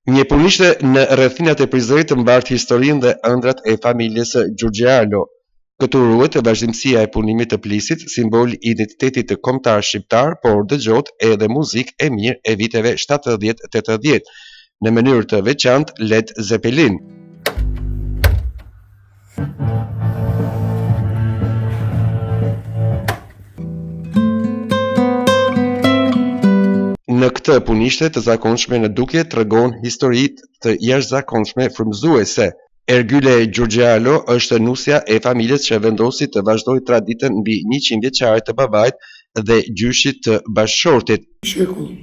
Një punishte në rrethinat e Prizrenit mbart historinë dhe ëndrrat e familjes Xhurxhialo. Këtu ruhet vazhdimësia e punimit të plisit, simbol i identitetit kombëtar shqiptar, por dëgjohet edhe muzikë e mirë e viteve 70-80, në mënyrë të veçantë Led Zeppelin. Në këtë punishte të zakonshme në dukje tregon histori të jashtëzakonshme frymëzuese. Ergyle Xhurxhialo është nusja e familjes që vendosi të vazhdojë traditën mbi 100 vjeçare të babait dhe gjyshit të bashkëshortit. Shekull.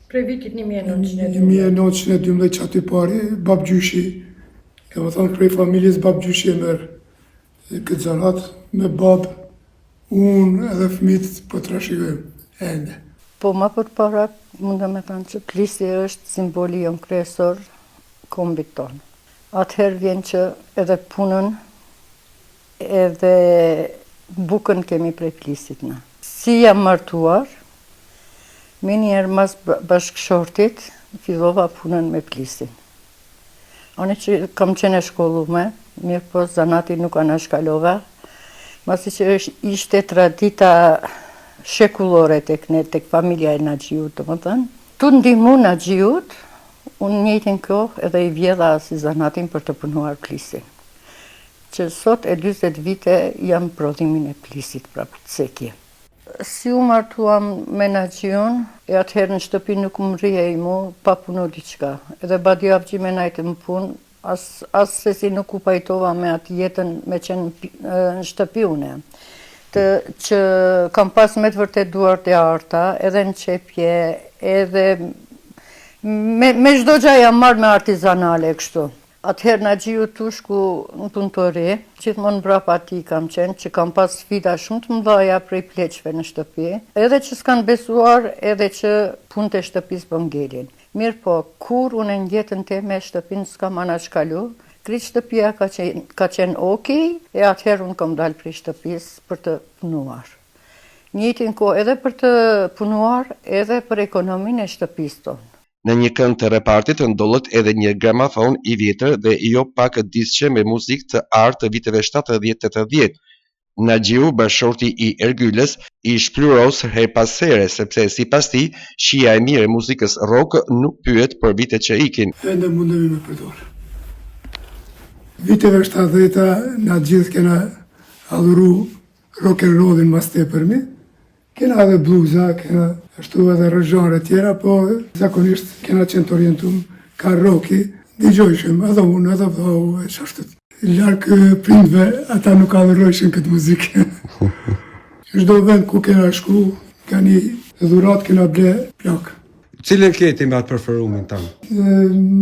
Prej vitit 1912. 1912 që aty pari, babgjyshi, Domethonë prej familjes babgjyshi e merr këtë zanat me babë, unë edhe fëmijët po trashëgojmë ende. Po ma përpara mundem me thanë që plisi është simboli jonë kryesor kombit tonë. Atëherë vjen që edhe punën edhe bukën kemi prej plisit na. Si jam martuar, menjëherë mas bashkëshortit fillova punën me plisin. Unë që kam qenë e shkollume, mirëpo zanatin nuk anashkalova, masi që ishte tradita shekullore tek ne, tek familja e Naxhiut, domethënë. Tu ndihmu Naxhiut, unë njëjtën kohë edhe i vjedha si zanatin për të punuar plisin. Që sot e 40 vite jam prodhimin e plisit, pra cekje. Si u martuam me Naxhiun, e atëherë në shtëpi nuk më rrihej mu pa punu diçka. Edhe badiavgji me najtë në punë, as assesi nuk u pajtova me atë jetën me qenë në shtëpi une. Të që kam pas me të vërtetë duart e arta, edhe në qepje, edhe me me çdo gja jam marrë me artizanale kështu. Atëherë Naxhiu tu shku në punëtori, gjithmonë mbrapa tij kam qenë, që kam pas sfida shumë të mëdhaja prej pleqve në shtëpi, edhe që s'kanë besuar, edhe që punët e shtëpisë po ngelin. Mirëpo, kurrë unë në jetën teme shtëpinë s'kam anashkalu, krejt shtëpia ka qenë ka qenë ok, e atëherë unë kam dalë prej shtëpisë për të punuar. Njëjtën kohë edhe për të punuar, edhe për ekonominë e shtëpisë tonë. Në një kënd të repartit ndodhet edhe një gramafon i vjetër dhe jo pak disqe me muzikë të artë të viteve 70-80. Naxhiu, bashkëshorti i Ergylës, i shpluros herë pas here, sepse sipas tij, shija e mirë e muzikës rock nuk pyet për vitet që ikin. Ende mundemi me përdor. Viteve 70-ta na gjithë kena adhuru rock and rollin mas tepërmi, Kena edhe bluza, kena ashtu edhe zhanre tjera, po zakonisht kena qenë të orientum ka rocki, dëgjojshim edhe unë, edhe vllau, e qashtu. Larg prindve, ata nuk adhurojshin këtë muzikë. Çdo vend ku kena shku, ka një dhuratë kena ble plakë. Cilën ke ti ma të preferumin tënd?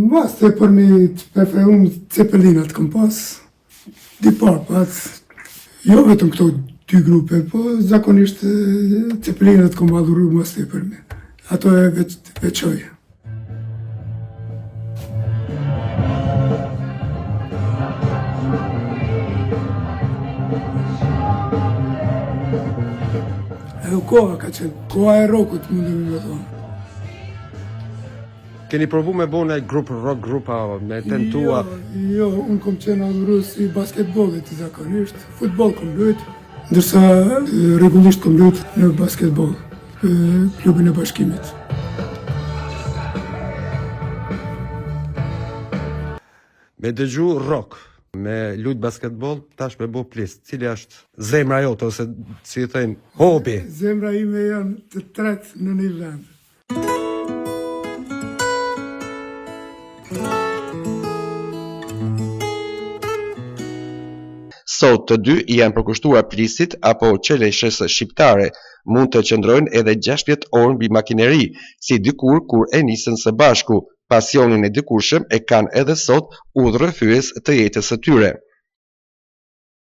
Mas tepërmi të preferum Ceppelinat kom pas, Deep Purple, jo vetëm këto dy grupe, po zakonisht Ceppelinat kom adhuru mas tepërmi. Ato e veç, veçoj. Edhe koha ka qenë, koha e rockut, mundemi me thonë. Keni provu me bo naj grup rock grup a me tentua? Jo, jo, unë kom qenë adhurues i basketbollit zakonisht, futboll kom lujt, ndërsa rregullisht kom lujt në basketboll, klubin e bashkimit. Me dëgju rock, me lujt basketboll, tash me bo plis, cili është zemra jote ose si i thëjnë, hobi? Zemra ime janë të tretë në një vend. Sot të dy i janë përkushtuar plisit apo qeleshes shqiptare, mund të qëndrojnë edhe 60 orë mbi makineri, si dikur kur e nisën së bashku. Pasionin e dikurshëm e kanë edhe sot udhërrëfyes të jetës së tyre.